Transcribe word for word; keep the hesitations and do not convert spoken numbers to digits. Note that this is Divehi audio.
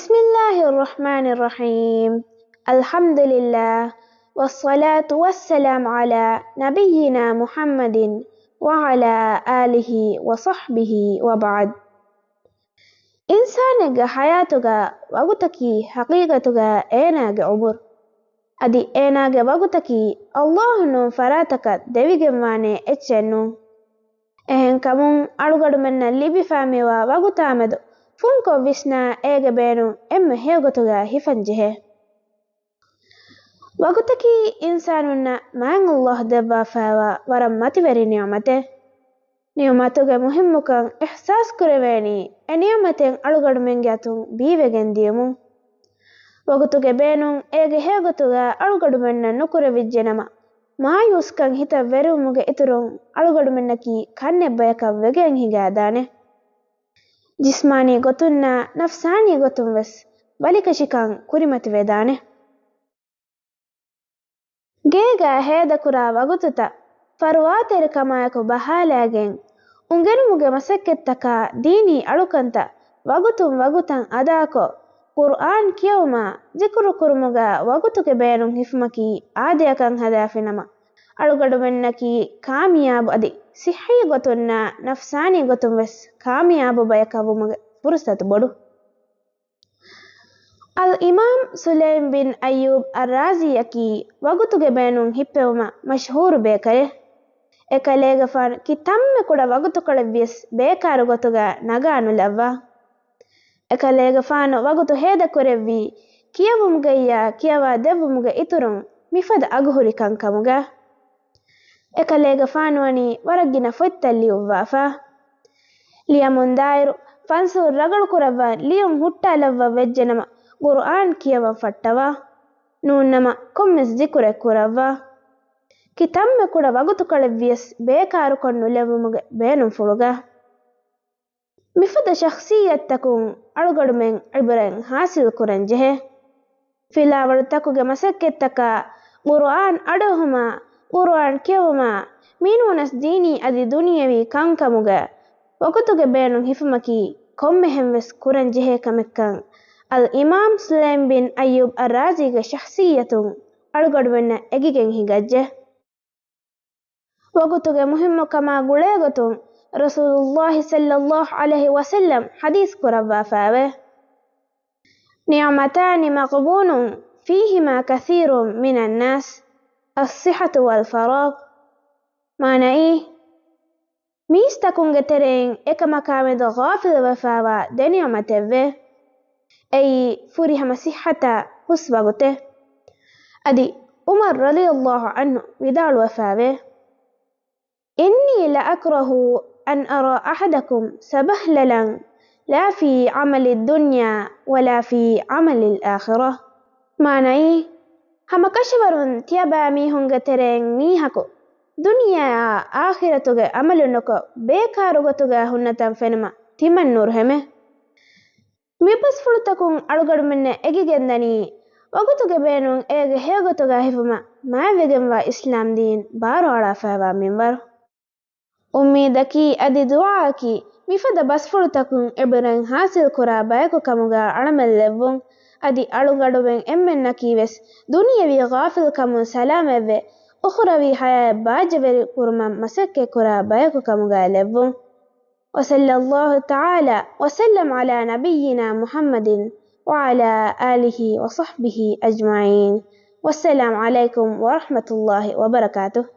بسم الله الرحمن الرحيم. الحمد لله، والصلاة والسلام على نبينا محمد وعلى آله وصحبه وبعد. އިންސާނެއްގެ ޙަޔާތުގަ ވަގުތަކީ ޙަޤީޤަތުގަ އޭނާގެ ޢުމުރު. އަދި އޭނާގެ ވަގުތަކީ ﷲ ނޫން ފަރާތަކަށް ދެވިގެންވާނެ އެއްޗެއް ނޫން. އެހެންކަމުން އަޅުގަޑުމެންނަށް ލިބިފާ މިވާ ވަގުތާމެދު ފުންކޮށް ވިސްނާ އޭގެ ބޭނުން އެންމެ ހެޔޮގޮތުގަ ހިފަން ޖެހޭ. ވަގުތަކީ އިންސާނުންނަށް މާތް ﷲ ދެއްވާފައިވާ ވަރަށް މަތިވެރި ނިޢުމަތެއް. ނިޢުމަތުގެ މުހިއްމުކަން އިޙްސާސް ކުރެވޭނީ އެ ނިޢުމަތެއް އަޅުގަޑުމެންގެ އަތުން ބީވެގެން ދިޔުމުން. ވަގުތުގެ ބޭނުން އޭގެ ހެޔޮގޮތުގަ އަޅުގަޑުމެންނަށް ނުކުރެވިއްޖެނަމަ، މާޔޫސްކަން ހިތަށް ވެރިވުމުގެ އިތުރުން އަޅުގަޑުމެންނަކީ ކަންނެއްބަޔަކަށް ވެގެން ހިނގާދާނެ. ޖިސްމާނީ ގޮތުންނާ ނަފްސާނީ ގޮތުން ވެސް ބަލިކަށިކަން ކުރިމަތިވެދާނެ. ގޭގަ ހޭދަކުރާ ވަގުތުތައް ފަރުވާތެރިކަމާއެކު ބަހާލައިގެން، އުނގެނުމުގެ މަސައްކަތްތަކާ ދީނީ އަޅުކަންތައް ވަގުތުން ވަގުތަށް އަދާކޮށް، ޤުރްއާން ކިޔެވުމާ ޒިކުރު ކުރުމުގަ ވަގުތުގެ ބޭނުން ހިފުމަކީ އާދަޔަކަށް ހަދާފިނަމަ، އަޅުގަޑުމެންނަކީ ކާމިޔާބު އަދި ޞިއްޙީ ގޮތުންނާ ނަފްސާނީ ގޮތުން ވެސް ކާމިޔާބު ބަޔަކަށް ވުމުގެ ފުރުޞަތު ބޮޑު. އަލްއިމާމް ސުލައިމް ބިން އައްޔޫބް އައްރާޒީއަކީ ވަގުތުގެ ބޭނުން ހިއްޕެވުމަށް މަޝްހޫރު ބޭކަލެއް. އެކަލޭގެފާނު ކިތަންމެ ކުޑަ ވަގުތުކޮޅެއްވިޔަސް ބޭކާރު ގޮތުގަ ނަގާ ނުލައްވާ. އެކަލޭގެފާނު ވަގުތު ހޭދަކުރެއްވީ ކިޔެވުމުގައްޔާ ކިޔަވާ ދެއްވުމުގެ އިތުރުން މިފަދަ އަގުހުރި ކަންކަމުގަ. އެކަލޭގެފާނު ވަނީ ވަރަށް ގިނަ ފޮތްތައް ލިޔުއްވާފަ. ލިޔަމުންދާއިރު، ފަންސުރު ރަގަޅުކުރައްވާ ލިޔުން ހުއްޓާލައްވަ ވެއްޖެނަމަ، ޤުރްއާން ކިޔަވަން ފައްޓަވާ. ނޫންނަމަ، ކޮންމެސް ޒިކުރެއް ކުރައްވާ. ކިތަންމެ ކުޑަ ވަގުތުކޮޅެއްވިޔަސް ބޭކާރުކޮށް ނުލެއްވުމުގެ ބޭނުންފުޅުގަ. މިފަދަ ޝަޚްޞިއްޔަތްތަކުން އަޅުގަޑުމެން ޢިބްރަތް ޙާޞިލް ކުރަން ޖެހޭ. ފިލާވަޅުތަކުގެ މަސައްކަތްތަކާ، ޤުރުއާން އަޑުއެހުމާ، ޤުރުއާން ކިޔެވުމާ، މިނޫނަސް ދީނީ އަދި ދުނިޔެވީ ކަންކަމުގަ ވަގުތުގެ ބޭނުން ހިފުމަކީ ކޮންމެހެން ވެސް ކުރަން ޖެހޭ ކަމެއްކަން، އަލްއިމާމް ސުލައިމް ބިން އައްޔޫބް އައްރާޒީގެ ޝަޚްޞިއްޔަތުން އަޅުގަޑުމެންނަށް އެގިގެން ހިނގައްޖެ. ވަގުތުގެ މުހިއްމުކަމާ ގުޅޭގޮތުން، ރަސޫލުﷲ ޞައްލަﷲ ޢަލައިހި ވަސައްލަމް ޙަދީޘް ކުރައްވާފައެވެ. نعمتان مغبون فيهما كثير من الناس، الصحة والفراغ. މާނައީ، މީސްތަކުންގެ ތެރެއިން އެކަމަކާމެދު ޣާފިލުވެފައިވާ ދެ ނިޢުމަތެއްވޭ. އެއީ ފުރިހަމަ ޞިއްޙަތާ ހުސް ވަގުތެއް. އަދި ޢުމަރު ރަޟިޔަﷲ ޢަންހު ވިދާޅުވެފައެވެ. إني لأكره أن أرى أحدكم سبهللا لا في عمل الدنيا ولا في عمل الآخرة. މާނައީ، ހަމަކަށަވަރުން ތިޔަބައިމީހުންގެ ތެރެއިން މީހަކު ދުނިޔެއާ އާޚިރަތުގެ ޢަމަލު ނުކޮށް، ބޭކާރު ގޮތުގަ ހުންނަތަން ފެނުމަށް ތިމަން ނުރުހެމެ. މި ބަސްފުޅުތަކުން އަޅުގަޑުމެންނަށް އެގިގެންދަނީ، ވަގުތުގެ ބޭނުން އޭގެ ހެޔޮގޮތުގަ ހިފުމަށް މާތްވެގެންވާ އިސްލާމް ދީން ބާރުއަޅާފައިވާ މިންވަރު. އުއްމީދަކީ އަދި ދުޢާއަކީ، މިފަދަ ބަސްފުޅުތަކުން ޢިބްރަތް ޙާޞިލްކުރާ ބަޔަކު ކަމުގަ އަޅަމެން ލެއްވުން. އަދި އަޅުގަޑުމެން އެންމެންނަކީ ވެސް ދުނިޔެވީ ޣާފިލްކަމުން ސަލާމަތްވެ، އުޚުރަވީ ޙަޔާތް ބާއްޖަވެރި ކުރުމަށް މަސައްކަތްކުރާ ބަޔަކު ކަމުގަ ލެއްވުން. وصلى الله تعالى وسلم على نبينا محمد وعلى آله وصحبه أجمعين. والسلام عليكم ورحمة الله وبركاته.